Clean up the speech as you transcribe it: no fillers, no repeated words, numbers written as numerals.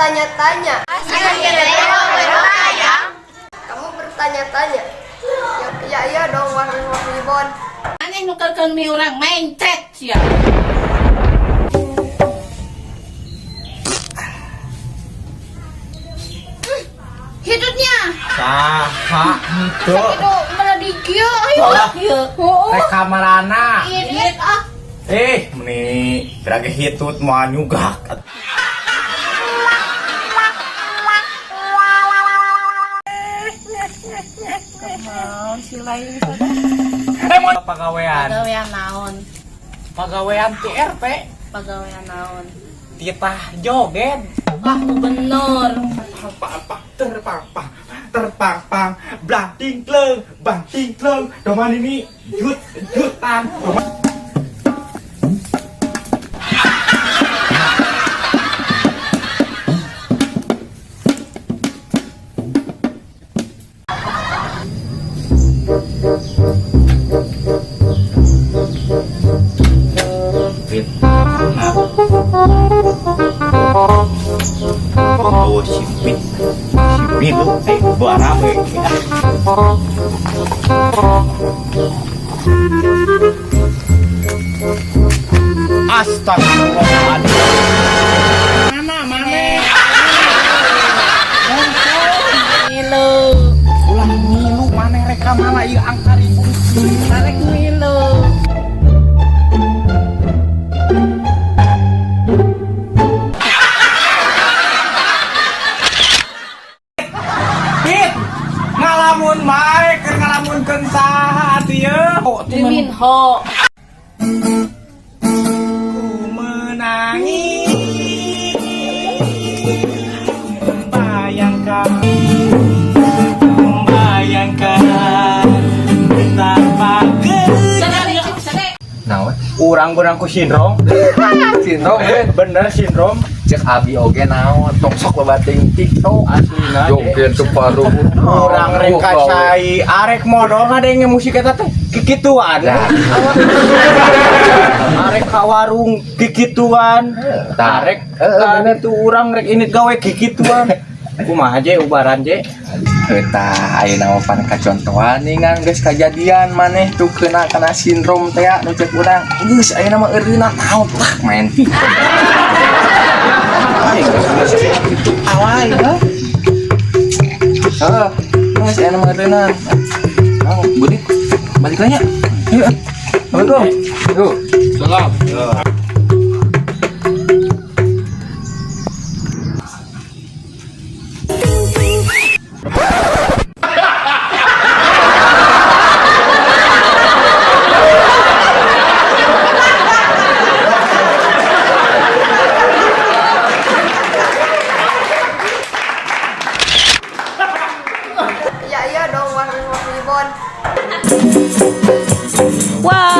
bertanya-tanya. Kamu bertanya-tanya. Ya, ya, iya dong, wahai Bon. Aneh nukerkeun mie urang mencret sia. Hitutnya. Saha henteu. Sakitu malah di kieu ayo. Alah. Ieu. Heuh. Rek kamarana. Irit ah. Eh, meni berage hitut moal nyugak. Naon si lain Eh, mau pagawean. pagawean naon? Pagawean ti RT. Pagawean naon? Titah joget. Wah, nu bener. Pang pang terpang pang terpang pang blanting kleng banting kleng doman ini jut jutan doman. Fit. Oh, si Fit. Si Milu, eh, bawa rame. Astagfirullahaladzim. Mana, mana? Milu. Ulah milu, mana reka mana ieu angka ribu. Tarik milu. Pit, ngalamun mae keur ngalamunkeun saha atuh ieu? Oh, Minho. Ku menangis membayangkan membayangkan betapa Naon? urang beunang ku sindrom. Sindrom kan? Bener sindrom. Cek abi oge naon, tong sok loba teuing TikTok. Aslina Joget separuh. urang rek ka cai arek modal ngadenge musik eta teh kikituan. Arek ka warung kikituan. Tah. Arek Heeh, ka bener. ditu urang rek ini gawe kikituan. Kumaha je ubaran je? Eta ayeuna mah pan kacontohan ningan geus kajadian maneh tuh kena kana sindrom teh nu cek urang. Geus ayeuna mah eureunna naon tah main TikTok. Aing geus kitu awai heuh. Heeh, geus ayeuna mah eureunna. Naon, Budi? Balik lagi nya. Ayo. Assalamualaikum. Yuk. Salam. Ya, iya dong, wahai Bon. Wah.